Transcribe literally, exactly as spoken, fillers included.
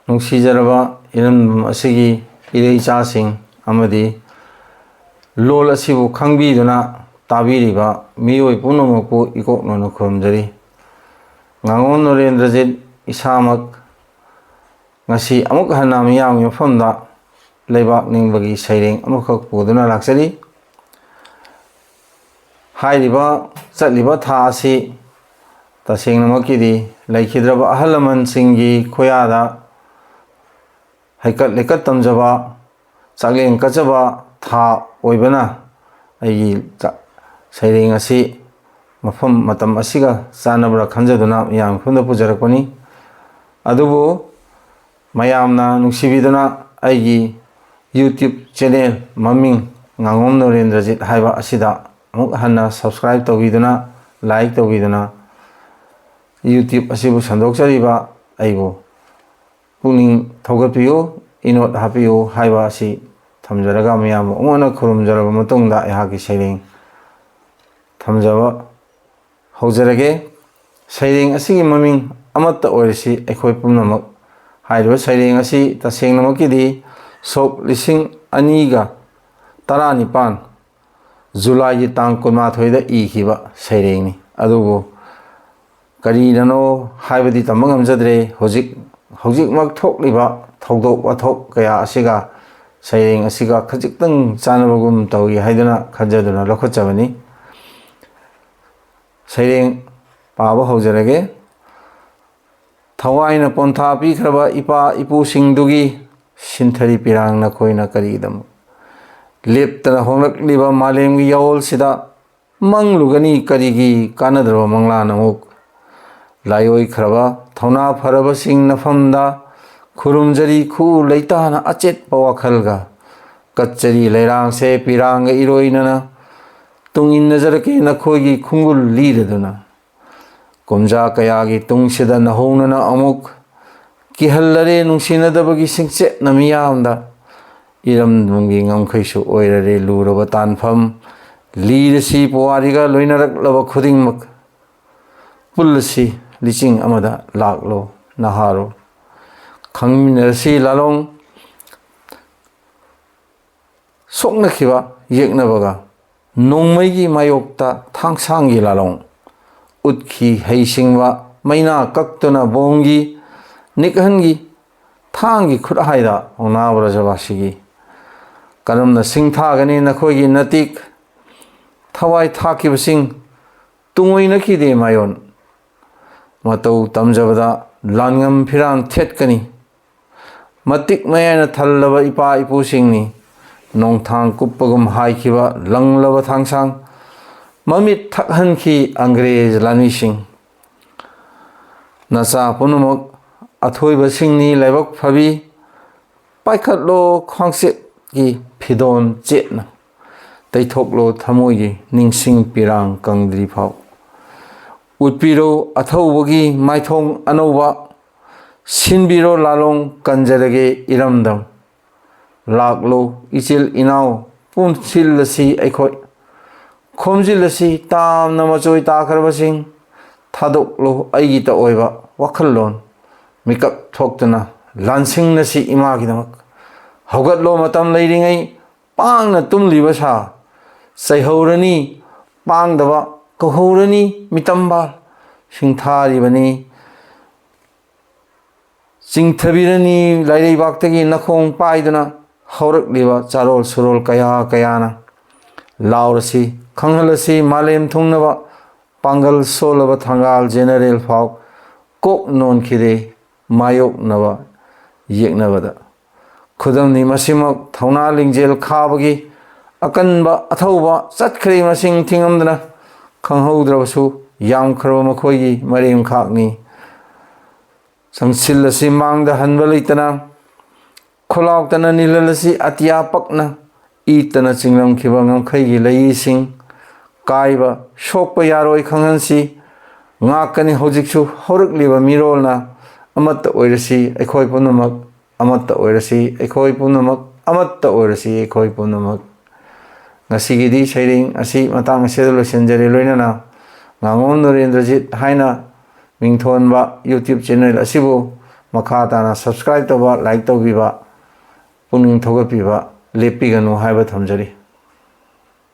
ꯅꯨꯡꯁꯤꯖꯔꯕ ꯏꯔꯝꯗꯝ ꯑꯁꯤꯒꯤ ꯏꯔꯩ ꯏꯆꯥꯁꯤꯡ ꯑꯃꯗꯤ ꯂꯣꯜ ꯑꯁꯤꯕꯨ ꯈꯪꯕꯤꯗꯨꯅ ꯇꯥꯕꯤꯔꯤꯕ ꯃꯤꯑꯣꯏ ꯄꯨꯝꯅꯃꯛꯄꯨ ꯏꯀꯣꯛ ꯅꯣꯟꯅ ꯈꯨꯔꯨꯝꯖꯔꯤ꯫ ꯉꯥꯉꯣꯝ ꯅꯔꯦꯟꯗ꯭ꯔꯖꯤꯠ ꯏꯁꯥꯃꯛ ꯉꯁꯤ ꯑꯃꯨꯛ ꯍꯟꯅ ꯃꯤꯌꯥꯝꯒꯤ ꯃꯐꯝꯗ ꯂꯩꯕꯥꯛ ꯅꯤꯡꯕꯒꯤ ꯁꯩꯔꯦꯡ ꯑꯃꯈꯛ ꯄꯨꯗꯨꯅ ꯂꯥꯛꯆꯔꯤ꯫ ꯍꯥꯏꯔꯤꯕ ꯆꯠꯂꯤꯕ ꯊꯥ ꯑꯁꯤ ꯇꯁꯦꯡꯅꯃꯛꯀꯤꯗꯤ ꯂꯩꯈꯤꯗ꯭ꯔꯕ ꯑꯍꯜ ꯂꯃꯟꯁꯤꯡꯒꯤ ꯈꯨꯌꯥꯗ ꯍꯩꯀꯠ ꯂꯩꯀꯠ ꯇꯝꯖꯕ, ꯆꯥꯛꯂꯦꯟ ꯀꯠꯆꯕ ꯊꯥ ꯑꯣꯏꯕꯅ ꯑꯩꯒꯤ ꯆ-, ꯁꯩꯔꯦꯡ ꯑꯁꯤ ꯃꯐꯝ ꯃꯇꯝ ꯑꯁꯤꯒ ꯆꯥꯟꯅꯕ꯭ꯔꯥ ꯈꯟꯖꯗꯨꯅ ꯃꯤꯌꯥꯝꯒꯤ ꯃꯐꯝꯗ ꯄꯨꯖꯔꯛꯄꯅꯤ꯫ ꯑꯗꯨꯕꯨ ꯃꯌꯥꯝꯅ ꯅꯨꯡꯁꯤꯕꯤꯗꯨꯅ ꯑꯩꯒꯤ YouTube channel ꯃꯃꯤꯡ ꯉꯥꯉꯣꯝ ꯅꯔꯦꯟꯗ꯭ꯔꯖꯤꯠ ꯍꯥꯏꯕ ꯑꯁꯤꯗ ꯑꯃꯨꯛ ꯍꯟꯅ subscribe ꯇꯧꯕꯤꯗꯨꯅ, like ꯇꯧꯕꯤꯗꯨꯅ, YouTube ꯑꯁꯤꯕꯨ ꯁꯟꯗꯣꯛꯆꯔꯤꯕ ꯑꯩꯕꯨ ꯄꯨꯛꯅꯤꯡ ꯊꯧꯒꯠꯄꯤꯌꯨ, ꯏꯅꯣꯠ ꯍꯥꯞꯄꯤꯌꯨ ꯍꯥꯏꯕ ꯑꯁꯤ ꯊꯝꯖꯔꯒ, ꯃꯌꯥꯝꯕꯨ ꯑꯃꯨꯛ ꯍꯟꯅ ꯈꯨꯔꯨꯝꯖꯔꯕ ꯃꯇꯨꯡꯗ ꯑꯩꯍꯥꯛꯀꯤ ꯁꯩꯔꯦꯡ ꯊꯝꯖꯕ ꯍꯧꯖꯔꯒꯦ꯫ ꯁꯩꯔꯦꯡ ꯑꯁꯤꯒꯤ ꯃꯃꯤꯡ "ꯑꯃꯠꯇ ꯑꯣꯏꯔꯁꯤ ꯑꯩꯈꯣꯏ ꯄꯨꯝꯅꯃꯛ" ꯍꯥꯏꯔꯤꯕ ꯁꯩꯔꯦꯡ ꯑꯁꯤ ꯇꯁꯦꯡꯅꯃꯛꯀꯤꯗꯤ ꯁꯣꯛ ꯂꯤꯁꯤꯡ ꯑꯅꯤꯒ ꯇꯔꯥꯅꯤꯄꯥꯟ ꯖꯨꯂꯥꯏꯒꯤ ꯇꯥꯡ ꯀꯨꯟꯃꯥꯊꯣꯏꯗ ꯏꯈꯤꯕ ꯁꯩꯔꯦꯡꯅꯤ꯫ ꯑꯗꯨꯕꯨ ꯀꯔꯤꯅꯅꯣ ꯍꯥꯏꯕꯗꯤ ꯇꯝꯕ ꯉꯝꯖꯗ꯭ꯔꯦ꯫ ꯍꯧꯖꯤꯛ, ꯍꯧꯖꯤꯛꯃꯛ ꯊꯣꯛꯂꯤꯕ ꯊꯧꯗꯣꯛ ꯋꯥꯊꯣꯛ ꯀꯌꯥ ꯑꯁꯤꯒ ꯁꯩꯔꯦꯡ ꯑꯁꯤꯒ ꯈꯖꯤꯛꯇꯪ ꯆꯥꯟꯅꯕꯒꯨꯝ ꯇꯧꯏ ꯍꯥꯏꯗꯨꯅ ꯈꯟꯖꯗꯨꯅ ꯂꯧꯈꯠꯆꯕꯅꯤ꯫ ꯁꯩꯔꯦꯡ ꯄꯥꯕ ꯍꯧꯖꯔꯒꯦ꯫ ꯊꯋꯥꯏꯅ ꯄꯣꯟꯊꯥ ꯄꯤꯈ꯭ꯔꯕ ꯏꯄꯥ ꯏꯄꯨꯁꯤꯡꯗꯨꯒꯤ ꯁꯤꯟꯊꯔꯤ ꯄꯤꯔꯥꯡ ꯅꯈꯣꯏꯅ ꯀꯔꯤꯒꯤꯗꯃꯛ ꯂꯦꯞꯇꯅ ꯍꯣꯡꯂꯛꯂꯤꯕ ꯃꯥꯂꯦꯝꯒꯤ ꯌꯥꯑꯣꯜꯁꯤꯗ ꯃꯪꯂꯨꯒꯅꯤ? ꯀꯔꯤꯒꯤ ꯀꯥꯟꯅꯗ꯭ꯔꯕ ꯃꯪꯂꯥꯟ ꯑꯃꯨꯛ? ꯂꯥꯏꯑꯣꯏꯈ꯭ꯔꯕ ꯊꯧꯅꯥ ꯐꯔꯕꯁꯤꯡ ꯅꯐꯝꯗ ꯈꯨꯔꯨꯝꯖꯔꯤ ꯈꯨ ꯂꯩꯇꯥꯅ ꯑꯆꯦꯠꯄ ꯋꯥꯈꯜꯒ꯫ ꯀꯠꯆꯔꯤ ꯂꯩꯔꯥꯡꯁꯦ ꯄꯤꯔꯥꯡꯒ ꯏꯔꯣꯏꯅꯅ ꯇꯨꯡ ꯏꯟꯅꯖꯔꯛꯀꯦ ꯅꯈꯣꯏꯒꯤ ꯈꯣꯡꯒꯨꯜ ꯂꯤꯔꯗꯨꯅ꯫ ꯀꯨꯝꯖꯥ ꯀꯌꯥꯒꯤ ꯇꯨꯡꯁꯤꯗ ꯅꯍꯧꯅꯅ ꯑꯃꯨꯛ ꯀꯤꯍꯜꯂꯔꯦ ꯅꯨꯡꯁꯤꯅꯗꯕꯒꯤ ꯁꯤꯡꯆꯦꯠꯅ ꯃꯤꯌꯥꯝꯗ꯫ ꯏꯔꯝꯗꯝꯒꯤ ꯉꯝꯈꯩꯁꯨ ꯑꯣꯏꯔꯔꯦ ꯂꯨꯔꯕ ꯇꯥꯟꯐꯝ꯫ ꯂꯤꯔꯁꯤ ꯄꯨꯋꯥꯔꯤꯒ ꯂꯣꯏꯅꯔꯛꯂꯕ ꯈꯨꯗꯤꯡꯃꯛ꯫ ꯄꯨꯜꯂꯁꯤ ꯂꯤꯆꯤꯡ ꯑꯃꯗ ꯂꯥꯛꯂꯣ ꯅꯍꯥꯔꯣꯜ꯫ ꯈꯪꯃꯤꯟꯅꯔꯁꯤ ꯂꯥꯂꯣꯡ ꯁꯣꯛꯅꯈꯤꯕ ꯌꯦꯛꯅꯕꯒ ꯅꯣꯡꯃꯩꯒꯤ ꯃꯥꯌꯣꯛꯇ ꯊꯥꯡꯁꯥꯡꯒꯤ ꯂꯥꯂꯣꯡ ꯎꯠꯈꯤ ꯍꯩꯁꯤꯡꯕ ꯃꯩꯅꯥ ꯀꯛꯇꯨꯅ ꯕꯣꯝꯒꯤ ꯅꯤꯛꯍꯟꯒꯤ ꯊꯥꯡꯒꯤ ꯈꯨꯠꯍꯥꯏꯗ ꯑꯣꯅꯥꯕ ꯔꯖꯕꯥꯁꯤꯒꯤ ꯀꯔꯝꯅ ꯁꯤꯡꯊꯥꯒꯅꯤ ꯅꯈꯣꯏꯒꯤ ꯅꯇꯤꯛ ꯊꯋꯥꯏ ꯊꯥꯛꯈꯤꯕꯁꯤꯡ ꯇꯨꯡꯑꯣꯏꯅꯈꯤꯗꯦ ꯃꯥꯌꯣꯟ ꯃꯇꯧ ꯇꯝꯖꯕꯗ ꯂꯥꯟꯉꯝ ꯐꯤꯔꯥꯟ ꯊꯦꯠꯀꯅꯤ꯫ ꯃꯇꯤꯛ ꯃꯌꯥꯏꯅ ꯊꯜꯂꯕ ꯏꯄꯥ ꯏꯄꯨꯁꯤꯡꯅꯤ ꯅꯣꯡꯊꯥꯡ ꯀꯨꯞꯄꯒꯨꯝ ꯍꯥꯏꯈꯤꯕ ꯂꯪꯂꯕ ꯊꯥꯡꯁꯥꯡ ꯃꯃꯤꯠ ꯊꯛꯍꯟꯈꯤ ꯑꯪꯒ꯭ꯔꯦꯖ ꯂꯥꯟꯃꯤꯁꯤꯡ꯫ ꯅꯆꯥ ꯄꯨꯝꯅꯃꯛ ꯑꯊꯣꯏꯕꯁꯤꯡꯅꯤ ꯂꯥꯏꯕꯛ ꯐꯕꯤ ꯄꯥꯏꯈꯠꯂꯣ ꯈ꯭ꯋꯥꯡꯆꯦꯠꯀꯤ ꯐꯤꯗꯣꯟ ꯆꯦꯠꯅ ꯇꯩꯊꯣꯛꯂꯣ ꯊꯃꯣꯏꯒꯤ ꯅꯤꯡꯁꯤꯡ ꯄꯤꯔꯥꯡ ꯀꯪꯗ꯭ꯔꯤ ꯐꯥꯎ ꯎꯠꯄꯤꯔꯣ ꯑꯊꯧꯕꯒꯤ ꯃꯥꯏꯊꯣꯡ ꯑꯅꯧꯕ ꯁꯤꯟꯕꯤꯔꯣ ꯂꯥꯂꯣꯡ ꯀꯟꯖꯔꯒꯦ ꯏꯔꯝꯗꯝ ꯂꯥꯛꯂꯣ ꯏꯆꯤꯜ ꯏꯅꯥꯎ ꯄꯨꯟꯁꯤꯜꯂꯁꯤ ꯑꯩꯈꯣꯏ ꯈꯣꯝꯖꯤꯜꯂꯁꯤ ꯇꯥꯝꯅ ꯃꯆꯣꯏ ꯇꯥꯈ꯭ꯔꯕꯁꯤꯡ ꯊꯥꯗꯣꯛꯂꯣ ꯑꯩꯒꯤꯇ ꯑꯣꯏꯕ ꯋꯥꯈꯜꯂꯣꯟ ꯃꯤꯀꯞ ꯊꯣꯛꯇꯨꯅ ꯂꯥꯟꯁꯤꯡꯅꯁꯤ ꯏꯃꯥꯒꯤꯗꯃꯛ ꯍꯧꯒꯠꯂꯣ ꯃꯇꯝ ꯂꯩꯔꯤꯉꯩ ꯄꯥꯡꯅ ꯇꯨꯝꯂꯤꯕ ꯁꯥ ꯆꯩꯍꯧꯔꯅꯤ ꯄꯥꯡꯗꯕ ꯀꯧꯍꯧꯔꯅꯤ ꯃꯤꯇꯝꯕꯥꯜ ꯁꯤꯡꯊꯥꯔꯤꯕꯅꯤ ꯆꯤꯡꯊꯕꯤꯔꯅꯤ ꯂꯥꯏꯔꯩꯕꯥꯛꯇꯒꯤ ꯅꯈꯣꯡ ꯄꯥꯏꯗꯨꯅ ꯍꯧꯔꯛꯂꯤꯕ ꯆꯥꯔꯣꯜ ꯁꯨꯔꯣꯜ ꯀꯌꯥ ꯀꯌꯥꯅ ꯂꯥꯎꯔꯁꯤ ꯈꯪꯍꯜꯂꯁꯤ ꯃꯥꯂꯦꯝ ꯊꯨꯡꯅꯕ ꯄꯥꯡꯒꯜ ꯁꯣꯜꯂꯕ ꯊꯪꯒꯥꯜ ꯖꯦꯅꯔꯦꯜ ꯐꯥꯎ ꯀꯣꯛ ꯅꯣꯟꯈꯤꯗꯦ ꯃꯥꯌꯣꯛꯅꯕ ꯌꯦꯛꯅꯕꯗ ꯈꯨꯗꯝꯅꯤ ꯃꯁꯤꯃꯛ ꯊꯧꯅꯥ ꯂꯤꯡꯖꯦꯜ ꯈꯥꯕꯒꯤ ꯑꯀꯟꯕ ꯑꯊꯧꯕ ꯆꯠꯈ꯭ꯔꯦ ꯃꯁꯤꯡ ꯊꯤꯉꯝꯗꯅ ꯈꯪꯍꯧꯗ꯭ꯔꯕꯁꯨ ꯌꯥꯝꯈ꯭ꯔꯕ ꯃꯈꯣꯏꯒꯤ ꯃꯔꯦꯝꯈꯥꯛꯅꯤ ꯆꯪꯁꯤꯜꯂꯁꯤ ꯃꯥꯡꯗ ꯍꯟꯕ ꯂꯩꯇꯅ ꯈꯣꯂꯥꯎꯇꯅ ꯅꯤꯜꯍꯜꯂꯁꯤ ꯑꯇꯤꯌꯥ ꯄꯛꯅ ꯏꯠꯇꯅ ꯆꯤꯡꯂꯝꯈꯤꯕ ꯉꯝꯈꯩꯒꯤ ꯂꯩꯁꯤꯡ ꯀꯥꯏꯕ ꯁꯣꯛꯄ ꯌꯥꯔꯣꯏ ꯈꯪꯍꯟꯁꯤ ꯉꯥꯛꯀꯅꯤ ꯍꯧꯖꯤꯛꯁꯨ ꯍꯧꯔꯛꯂꯤꯕ ꯃꯤꯔꯣꯜꯅ ꯑꯃꯠꯇ ꯑꯣꯏꯔꯁꯤ ꯑꯩꯈꯣꯏ ꯄꯨꯝꯅꯃꯛ ꯑꯃꯠꯇ ꯑꯣꯏꯔꯁꯤ ꯑꯩꯈꯣꯏ ꯄꯨꯝꯅꯃꯛ ꯑꯃꯠꯇ ꯑꯣꯏꯔꯁꯤ ꯑꯩꯈꯣꯏ ꯄꯨꯝꯅꯃꯛ ꯉꯁꯤꯒꯤꯗꯤ ꯁꯩꯔꯦꯡ ꯑꯁꯤ ꯃꯇꯥꯡ ꯑꯁꯤꯗ ꯂꯣꯏꯁꯤꯟꯖꯔꯦ ꯂꯣꯏꯅꯅ ꯉꯥꯉꯣꯝ ꯅꯔꯦꯟꯗ꯭ꯔꯖꯤꯠ ꯍꯥꯏꯅ ꯃꯤꯡꯊꯣꯟꯕ ꯌꯨꯇ꯭ꯌꯨꯕ ꯆꯦꯅꯦꯜ ꯑꯁꯤꯕꯨ ꯃꯈꯥ ꯇꯥꯅ subscribe ꯇꯧꯕ, like ꯇꯧꯕꯤꯕ, ꯄꯨꯛꯅꯤꯡ ꯊꯧꯒꯠꯄꯤꯕ ꯂꯦꯞꯄꯤꯒꯅꯨ ꯍꯥꯏꯕ ꯊꯝꯖꯔꯤ꯫